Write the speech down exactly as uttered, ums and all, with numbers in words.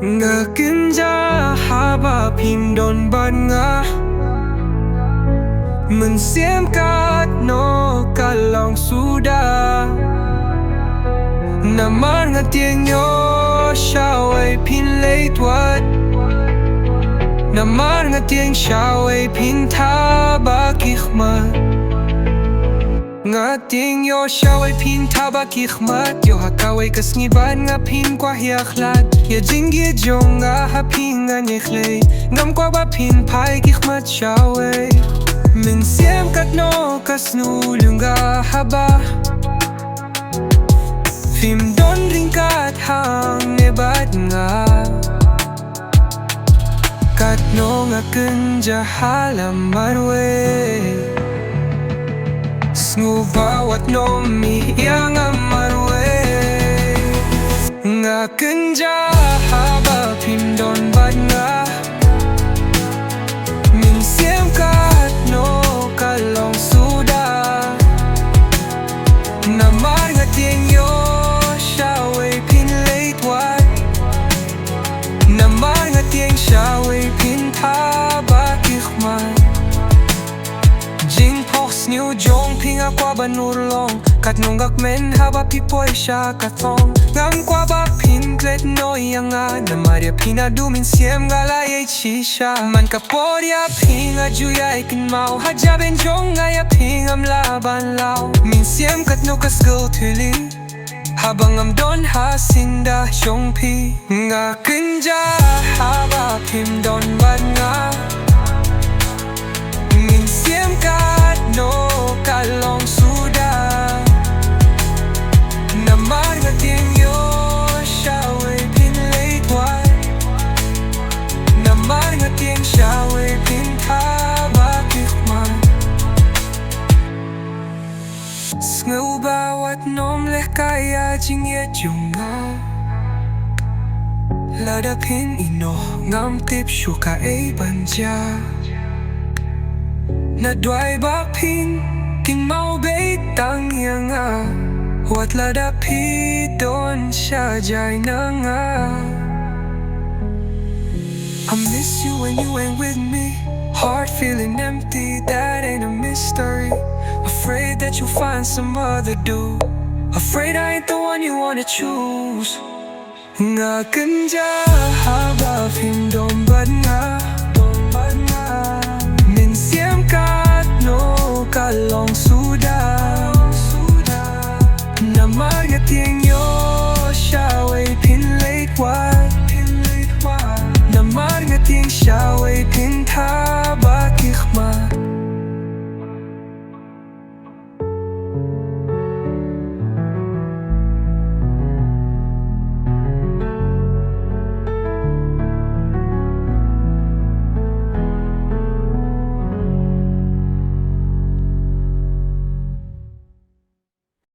Nga kynjah haba phim don bad nga. Mynsiem katno ka long suda. Namar nga tieng ïoh shawei phin leit wat. Namar nga tieng shawei phin tha ba ki khmat. Nga tieng ïoh shawei phin tha ba ki khmat. Ïoh ha kawei ka sngi bad nga phin kwah ïa khlad. Ïa jingïeit jong nga ha phi ngan ïai khlei. Ngam kwah ba phin phai ki khmat shawei. Mynsiem katno ka snu lyngga haba phim don ryngkat hangne bad nga. Katno nga kynjah ha la marwei. Sngewbha wat nym ïa nga marwei. Nga kynjah haba phim don bad nga. Mynsiem katno ka long suda. Namar nga tieng ïoh shawei phin leit wat. Namar nga tieng shawei phin tha ba ki khmat. Jingphohsniew jong phi nga kwah ban urlong. Katno nga kmen haba phi poi sha ka thong. Ngam kwah ba phin klet noh ïa nga. Namar ïa phi naduh mynsiem nga la ïeit shisha. Man ka por ïa phi nga ju ïai kynmaw. Ha jabieng jong nga ïa phi ngam lah ban law. Mynsiem katno ka sngewthuh lei. Haba ngam don ha syndah jong phi. Nga kynjah haba phim don bad nga. Mynsiem katno ka long suda. Namar nga tieng ïoh shawei phin leit wat. Namar nga tieng shawei phin tha ba ki khmat. Sngewbha wat nym leh kai ïa jingïeit jong nga. Lada phin ïehnoh ngam tip shuh kaei ban jia. Nga duwai ba phin kynmaw beit tang ïa nga. Wat lada phi don sha jai na nga. I miss you when you ain't with me. Heart feeling empty, that ain't a mystery. Afraid that you'll find some other dude. Afraid I ain't the one you wanna choose. Nga kynjah haba phim don bad nga.